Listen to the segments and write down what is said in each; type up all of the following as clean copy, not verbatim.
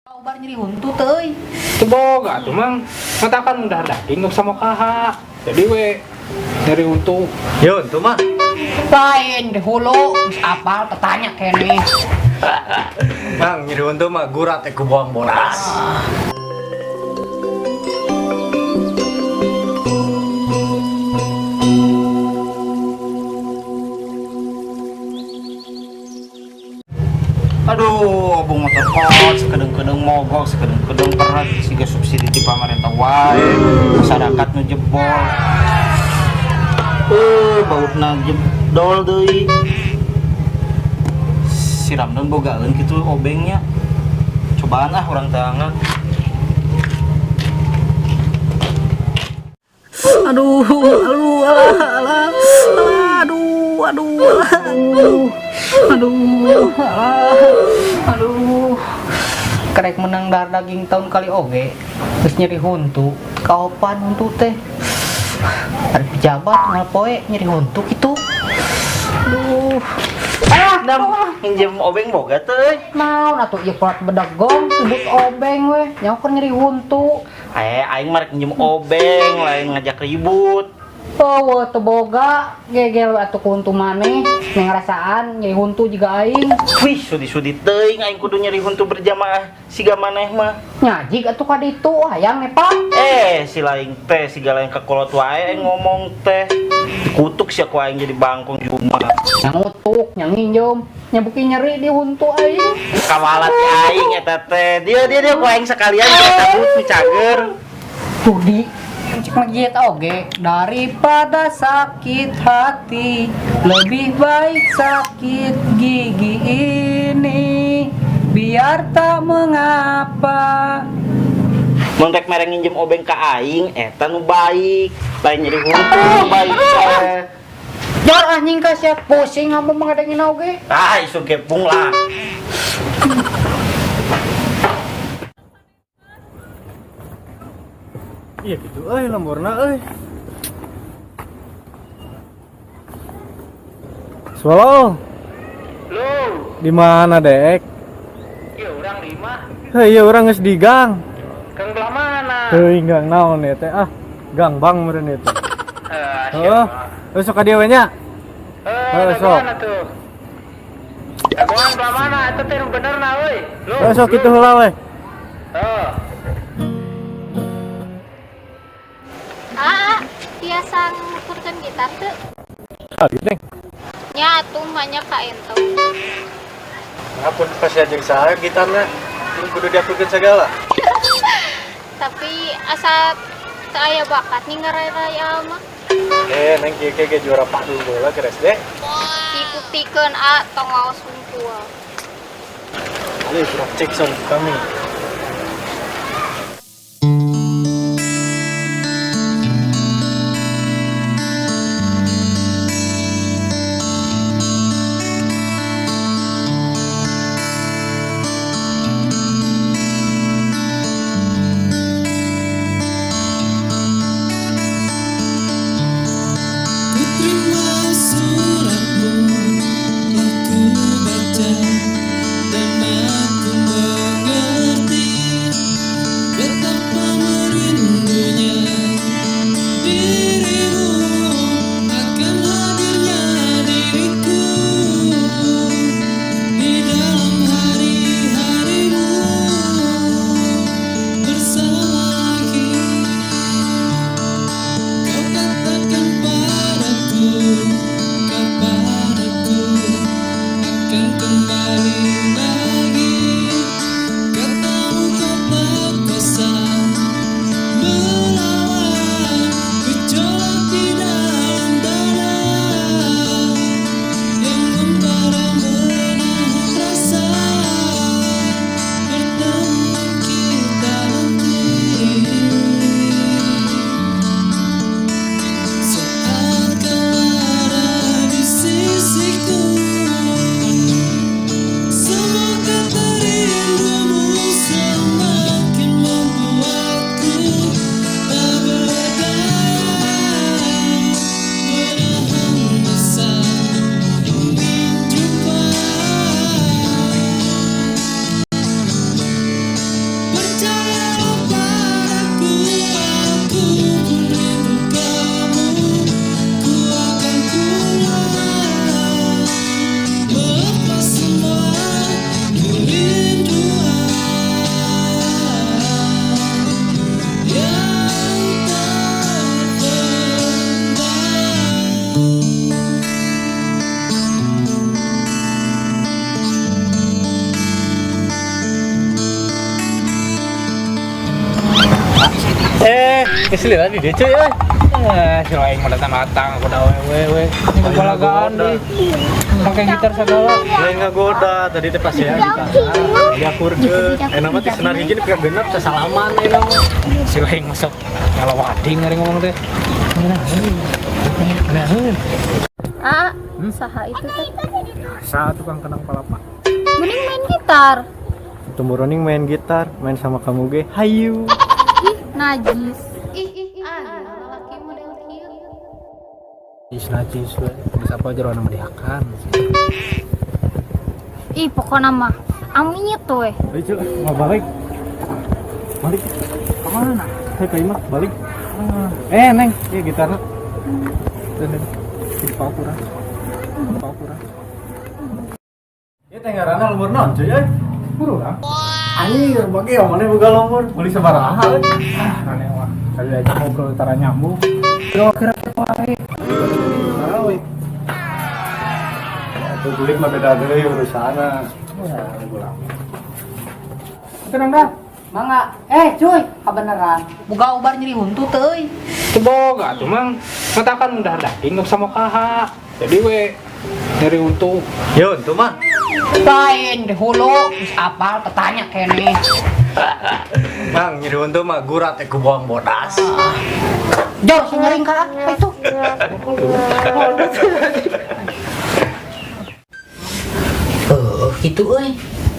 Ubar nyeri huntu teu euy. Teu boga atuh Mang. Matakan udah daging nggak sama kaha. Jadi we nyeri huntu. Yo, huntu mah. Lain di hulu, geus apal tetanya keneh. Mang, nyeri huntu mah gurat teh ku bawang boras. Aduh, obong motor kot, sekedeng-kedeng mogok, sekedeng-kedeng pernah siga subsidi ti pamarentah wae, masyarakat nu jebol. Bautna jedol deui. Si Ramdan bogaeun kitu obengnya. Cobaan ah urang tangan. Aduh, aduh, alah, alah, aduh, aduh, aduh, aduh, alah, aduh. Kerek menang dar daging tahun kali oge, terus nyeri huntu, kaopan huntu teh. Ada pejabat ngalpoe nyeri huntu gitu. Aduh. Ah, Dam, minjem obeng boga teh euy. Naon atuh ieu polat bedegong sebut obeng weh, nyaho keur nyeri huntu. Aing mah rek minjem obeng, lain ngajak ribut. Oh, teu boga, gegel atuh ku huntu maneh, neng ngarasaan nyeri huntu jiga aing. Wih, sudi-sudi teuing aing kudu nyeri huntu berjamaah siga maneh mah. Nyajik atuh ka ditu hayang nepa. Si laing teh siga lain kakolot wae aing ngomong teh. Dikutuk sia ku aing jadi bangkong juma. Nya ngutuk, nya nginjem, nya buki nyeri di huntu aing. Kawalat aing eta teh. Dia dia dia ku aing sekalian cabut nu cager. Tuh di cek masjid oge, daripada sakit hati lebih baik sakit gigi ini biar tak mengapa. Mun rek mere nginjem obeng ka aing eta nu baik, lain nyeri huntu nu baik teh. Jor anjing ka sia pusing kamu mengadengin oge. Ah, isu gepung lah. Iya gitu euy lemburna euy. Swallow. Lu, Di mana, Dek? iya urang lima. Hei, iya urang geus di gang. Kang belah mana? Teuing gang naon ya teh? Ah, gang bang meureun itu. Heeh, Heeh. Geus sok ka dieu we nya. Heeh, sok. Dagoan atuh. Dagoan belah mana? Eta teh nu bener na euy. Lu. Heeh, sok kitu heula we. Heeh. Ah, biasa ngukurkeun gitar teu? Ah, gitu, Neng. Nya atuh mah nya ka ento. Ngapun pas jeung saha gitarna? Kudu diaturkeun sagala. Tapi asa teu aya bakat nih ngarai-rai mah. Neng kieu ge juara padu bola ke SD. Dikuktikeun a tong waos hungkul. Aduh, kurang cek son kami. Ku terima suratmu, aku baca dan aku mengerti. Eh, geus lila di dieu cuy euy. Eh, si aing mah datang-datang aku dah we we. Ini balagaan deui. Pakai gitar segala. Lain ngagoda tadi teh pas ya gitar. Diakurkeun. Enak mah teh senar hiji nepi ka genep sasalaman enak mah. Si aing masuk ngalawading ngari ngomong teh. Ngeunaheun. Ah, saha itu teh? Biasa tukang kenang palapa. Mending main gitar. Tumburoning main gitar, main sama kamu ge. Hayu. Ih, najis. Ih, ih, ah, laki model kieu. Najis najis we. Bisa apa jero nama dihakan. Ih, pokoknya mah amit we. Ayo cuy, mau balik. Balik. Kemana? Hai Kak Ima, balik. Eh, Neng, iya gitarnya. Tuh, Neng. Di kurang. Kurang. Ya teh ngaranna lembur naon cuy euy? Buru lah. Anjir, bagi yang mana boga lembur? Beli sabaraha euy. Ah, aneh wah. Kali aja ngobrol tara nyambung. Kira-kira wae. Tahu. Atuh kulit mah beda deui urusanna. Wah, ulah. Tenang dah. Mangga. Eh, cuy, kabeneran. Boga ubar nyeri huntu teu euy. Teu boga atuh mang. Matakan mun dahar daging geus sama kaha. Jadi we nyeri huntu. Yo, itu mah. Lain di hulu, geus apal tetanya keneh. Bang, nyeri huntu mah gurat teh ku bawang bodas. Jor, si nyering ka apa itu? Gitu euy.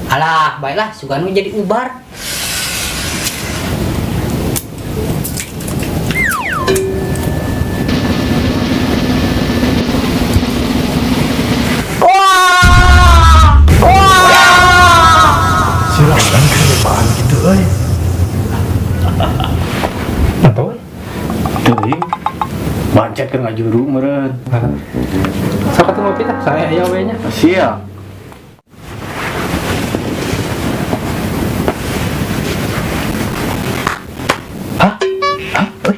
Alah, baiklah sugan we jadi ubar. Wah! Wah! Silakan kelupaan gitu euy. Atau Teuing. Bancet keur ngajuru meureun. Sok atuh ngopi tah, saya aya we nya. Siap. Hah? Hah? Euy.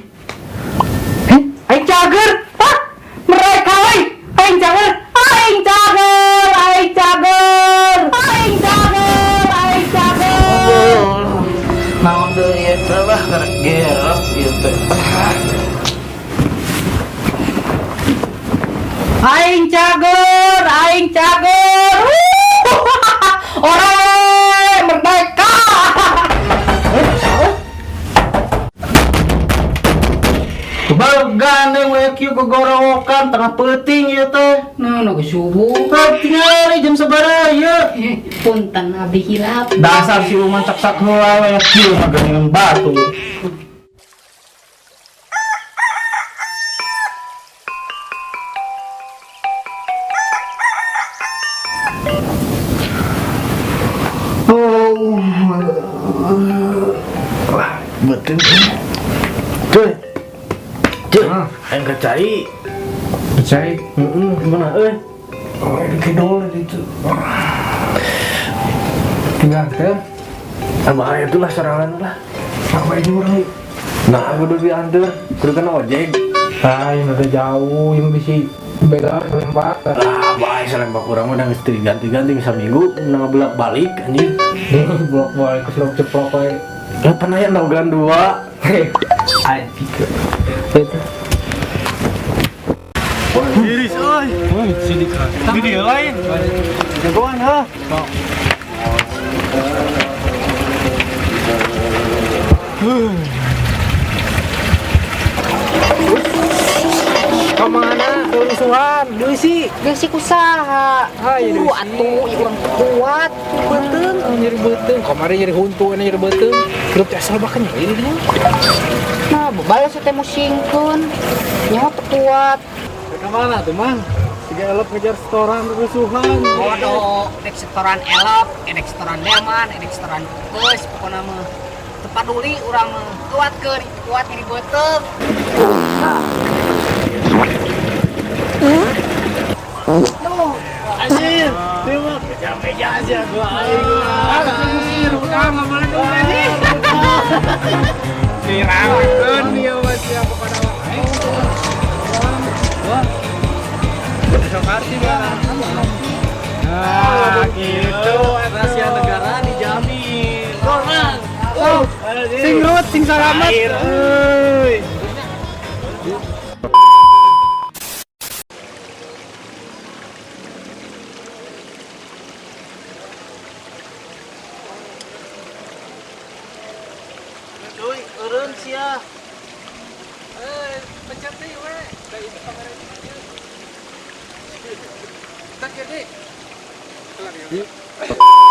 Eh, aing cager. Hah? Mereka euy. Aing cager. Aing cager. Aing cager. Aing cager. Aing cager. Naon deui eta lah karek gerep ieu teh. Aing cager. Aing cager. Ore merdeka. Gandeng we kieu gogorowokan tengah peuting ieu teh. Nah, nu geus subuh. Tinggal jam sabaraha ieu? Eh, punten abdi hilap. Dasar si Uman caksak heula we kieu mah geuningan batu. Oh. Wah, betul. Cuy. Cuy, aing ka cai. Percaya. Heeh, gimana euy? Oh, di kidul itu. Tinggal teh. Ah, bahaya itulah sorangan lah. Apa ini urang? Nah, kudu diantar, kudu kena ojek. Ah, ini udah jauh, yang bisi beda lembak. Lah, bahaya selembak urang mah udah geus diganti-ganti saminggu nang bolak-balik anjing. Bolak balik ke silop ceplok we. Lah pernah ya naugan dua. Anjing. Itu. Iris euy. Wah, sini kan. Di dieu lain. Jagoan ha. Kemana? Kerusuhan, diisi. Geus sih kusaha. Hai, Turu Desi. atuh ieu urang teu kuat. Beuteung. Nyeri beuteung, kamari nyeri huntu, ini nyeri beuteung. Hidup teh asal bahkan nyeri dia. Nah, bebal teh musingkeun. Nyawa teu kuat. Kemana tuh, Mang? Tiga elop ngejar setoran kerusuhan. Bodoh, dek setoran elop, edek setoran delman, edek setoran geus pokona mah. Teu paduli urang mah. Kuatkeun, kuat nyeri beuteung. Duh, Anjir, terima. Meja aja gua aing. Anjir, udah nggak boleh dong ini. Diramekeun dia mah sia pokona mah. Wah. Besok arti Bang. Nah, gitu. Rahasia negara dijamin. Orang. Sok. Sing ruwet sing salamet. Euy. Cuy, eureun sia. Eh, pencet deui we. Da itu kamera itu. Tak ya, Dik. Kelar ya.